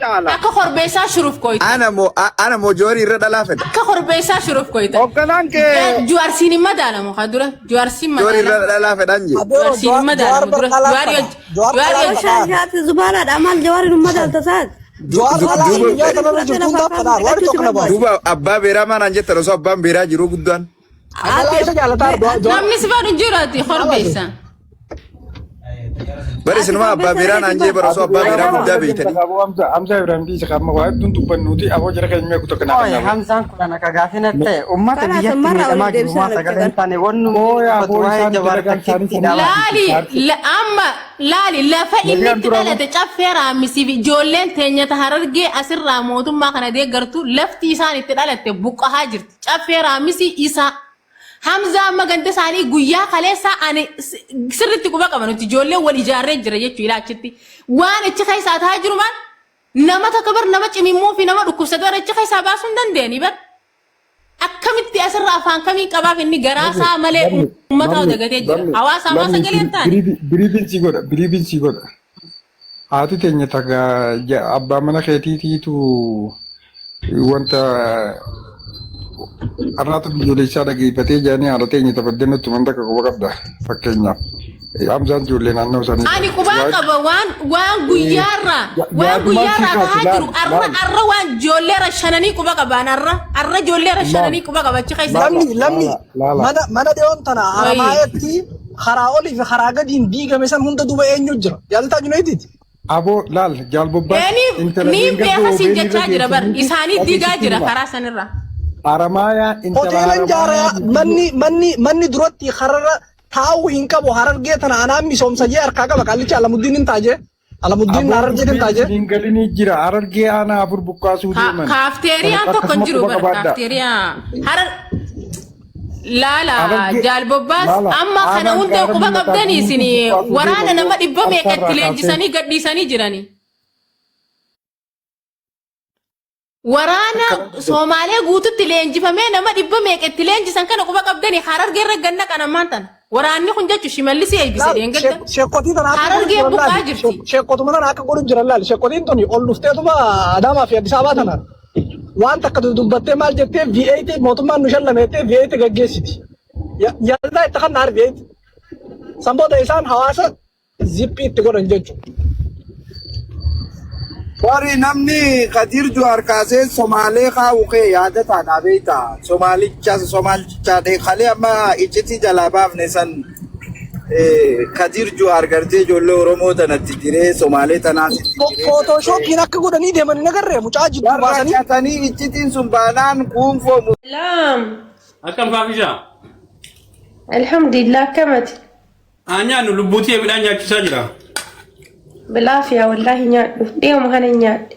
Caala. Akka korbeessaa shuruuf koyte. Ana moo ana moo Jawaarii irra dhalaa fedha. Akka korbeessaa shuruuf koyte. Hoogganaan kee Juwaarsiin hin madaalamu kaa dura. Juwaarsiin Jawaarii irra madaalamu. dhalaa fedhaan jee. Abeero Juwaarsiin hin Jawaar madaalamu bar dura. dhalaa Juwaari fedha. Jawaar Juwaari dhalaa fedha. Shaashaati zubaalaadha maal jawaariin hin madaalta saat. Jawaar dhalaa Duuba addunyaa kanarra jirtu hundaaf fedha. Warri tokko na baasu. duuba abbaa beeraa maanaan jettan osoo abbaan beeraa jiruu guddaan. Dhalaa isa jaalataa Jawaar. Namni si fadhu jiraati korbeessa. Bari isinuma abbaa beeraa naan jee bara osoo abbaa beeraa guddaa beeytanii. Hamza Ibrahim dhiisi qaama waa hedduun dubbannuuti aboo jara keenya meeku tokko naa Oye, kennaa. Hamzaan kun akka gaafii natti ta'e uummata Karaa biyyatti sammarraa miidhamaa waliif jiru deebisaa maa sagalee hin lacha taane wanni Ooya dubbatu aboo waa'ee isaan jawaar dalagaan isaanii takkitti dhaaba. Laali amma laali lafa inni Nagaan itti turaa dhalate caffee raammisii fi ijoolleen teenyata harargee asirraa mootummaa kana deeggartu lafti isaan itti dhalatte buqqahaa jirti. Caffee raammisii isaa. Hamzaa amma ganda isaanii guyyaa kaleessaa ani sirriitti quba qaba nuti ijoolleen wal ijaarree jira jechuu ilaachitti. Waan achi keessaa ta'aa jiru maal? Nama takka bar nama cimimmuu fi nama dhukkubsatu bara achi keessaa baasuu hin dandeenye bar. Akkamitti asirra afaan kamiin qabaaf inni garaa isaa malee uummata dagatee jira. Hawaasa ammaa sagalee hin taane. Biriibiin si godha biriibiin si godha. Haati teenya takka abbaa mana keetiitiitu wanta arraata biyyoolessaa dhageeffatee jedhanii haadha teenya tafaddee nutti wanta akka quba qabda fakkeenyaaf. Hamzaan ijoollee naannoo isaanii. Ani qubaa qaba waan waan guyyaarraa waan Yaadumaan si guyyaarraa kaase tahaa laal jiru arra laal arra waan ijoolleerra shananii quba qabaan arra arra ijoolleerra shananii quba qaba achi keessa. laala Lammi lammi laala laala. mana mana dhiyoon tana Wayi. haramaayetti karaa olii fi karaa gadiin diigame san hunda duuba eenyu jira? Yaadataa Junayidiiti. Aboo laal jaalbobbaas Eeni intala niin leenga beeka siin goobeen irra jechaa jira bar geessaniiti isaanii diigaa dhageessitti jira hima. karaa sanirra. Haramaayaa intala Hoteela haramaayaa ijaara manni manni manni duratti hararra taa'uu hin qabu harargee tana anaan misoomsa jee harkaa qaba qaallicha Alamuddiin hin taajee. Alamuddiin Aboo harargee hin dubbiin taajee. isiniin galinii jira harargee aanaa afur buqqaasuu deeman. Kaafteeriyaan tokko hin Akkasuma jiru quba bar qabaadhaa. kaafteeriyaa harar laala Harargee jaalbobbaas laala amma kana aanaan hunda gaara quba mul'ataa qabdanii guutuu isin buqqaasuu waraana deeman nama dhibba meeqa harkarraa itti kaasee. leenjisanii gadhiisanii jiranii. Waraana Soomaalee guututti leenjifamee nama dhibba meeqa itti leenjisan kana quba qabdanii harargee irra ganna kan ammaan tana. Waraanni kun jechuun shimallisii eebbise Laal deengadda. sheekotii tana akka godhu Harargee jiran buqqaa laali. jirti. Sheekotuma tana akka godhu jiran laali. Sheekotiin tuni ol dhufteetuma Adaamaa fi Addis Ababaa tana waan takka dubbattee maal jettee V8 mootummaan nu shallameettee V8 gaggeessiti. Yaldaa itti kan V8. San booda isaan hawaasa zippii itti godhan jechuudha. Warri namni Kadir Juwaar kaasee Somaalee kaa'u kee yaadataadha beektaa. Somaalicha Somaalicha kalee amma iccitii jalaa baafne san Kadir Juwaar gartee ijoollee Oromoo tanatti jiree Somaalee tanaas itti jiree. Footooshoppiin akka godhanii deeman hin agarree mucaa jidduu Warra baasanii. catanii iccitiin sun baanaan kuunfoomu. Salaam. Akkam faafishaa? Alhamdulillah akkamati. Haa nyaannu lubbuutii midhaan nyaachisaa jira. Bilaafiyaa wallaahi nyaadhu. Dhiyooma kana hin nyaadhe.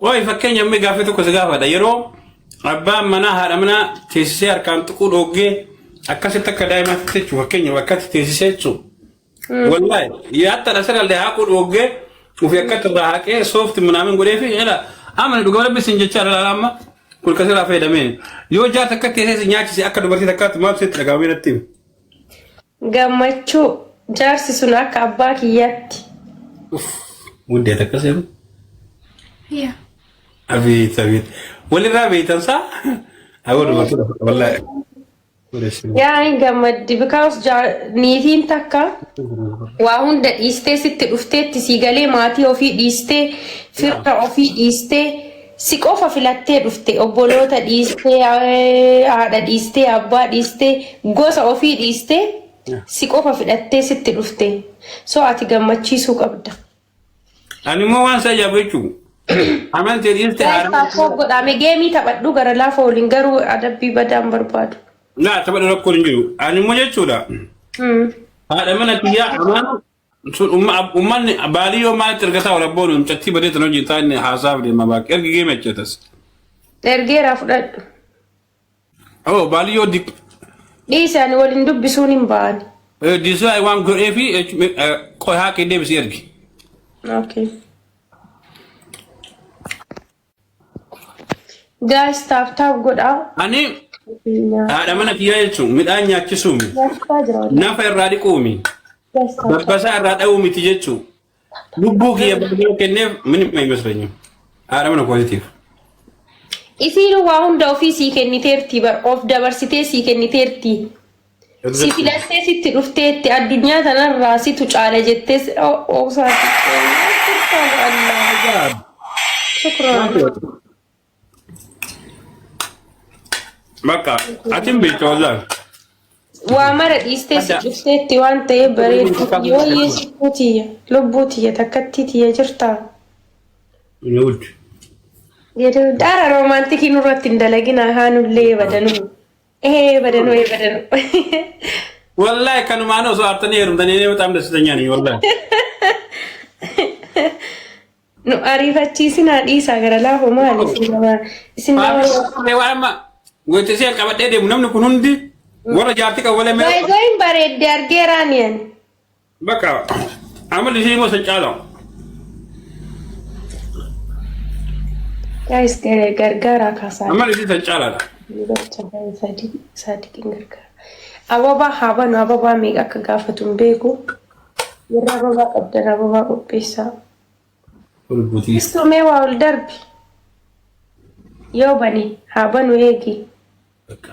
Qoy fakkeenya amma gaaffii tokko si gaafadha. Yeroo abbaan manaa haadha manaa teessisee harkaan tuquu dhoggee akkasitti akka daa'imaatti jechuun fakkeenya akkatti teessisee jechuun. Wallaahi yaatta dhasirra haaquu dhoggee ofii akkatti irraa haqee soofti munaamin godhee fi jedha. Amma dhugaa rabbi sin jechaa dhala amma kun kasirraa fayyadamee yoo jaarsa akka teessee si nyaachise akka dubartii takkaatti maal sitti dhaga'amee natti himi. Gammachuu jaarsi sun akka abbaa kiyyaatti. Hundee takka seenu. Yaa. Abeet abeet. Walirraa beektan saa? Aboo dubartii wallaahi. Yaa hin gammaddi because niitiin takka waa hunda dhiistee sitti dhufteetti sii galee maatii ofii dhiistee fira ofii dhiistee si qofa filattee dhufte obboloota dhiistee haadha dhiistee abbaa dhiistee gosa ofii dhiistee si qofa filattee sitti dhufte so ati gammachiisuu qabda. Ani immoo waan isa ajaa'ibu jechuun amantii dhiiste Guys, haadha. tap godhaame geemii taphadhu gara laafa waliin garuu adabbii badaan barbaadu. Laa taphadhu rakkoon hin jiru. Ani immoo jechuudha. Haadha mana kiyyaa amaan sun ummanni baaliyyoo maalitti ergataa wal abboon mucattii badee tan hojii taa'inni haasaaf deema baaqi ergi geeme jetas. Ergeeraa fudhadhu. Oh baaliyyoo dik Dhiisi ani waliin dubbisuun hin ba'ani. diisaa waan godhee fi qoy haaqee deebisee ergi. Okay. Guys, tap tap godhaa. Ani haadha mana kiyyaa jechuun midhaan nyaachisuumi Nyaachisaa jira wallahi. nafa irraa dhiquumi Guys, tap tap. dabbasaa irraa dha'uu miti jechuun lubbuu kiyya baasee kenneef minima ይመስለኛል. Haadha mana kootiitiif. Isiin waa hunda ofii sii kenniteerti bar of dabarsitee sii kenniteerti. Si filattee sitti dhufteetti addunyaa tanarraa situ caala jettee obsaati. Shukran. Bakka atiin beekta wallaahi. Waa mara dhiistee si dhufteetti waan ta'eef bareedu. Yooyyee sibbuu tiyya lubbuu tiyya takkattii tiyya jirtaa. Ni Jedhu daara romantic nurratti hin dalagina haanullee badanuu. Ee badanuu ee badanuu. Wallaahi kanumaan osoo aartanii heerumtanii inni በጣም ደስተኛ ነኝ wallaahi. Nu ariifachiisinaa dhiisaa gara laafu maali isin nama. Waan amma gochisee qabadhee deemu namni kun hundi warra jaartii qabu malee. Baay'een bareedde argeeraan yan. Bakka amalli ishee immoo san caala. Guys, gargaaraa kaasaa. Amalli ishee san caalaadha. Sadiqin gargaara. Ababaa haa banu, ababaa meeqa akka gaafatu hin beeku. Warra ababaa qabdan ababaa qopheessaa. Istumee waa ol darbi. Yoo bane haa banu eegi.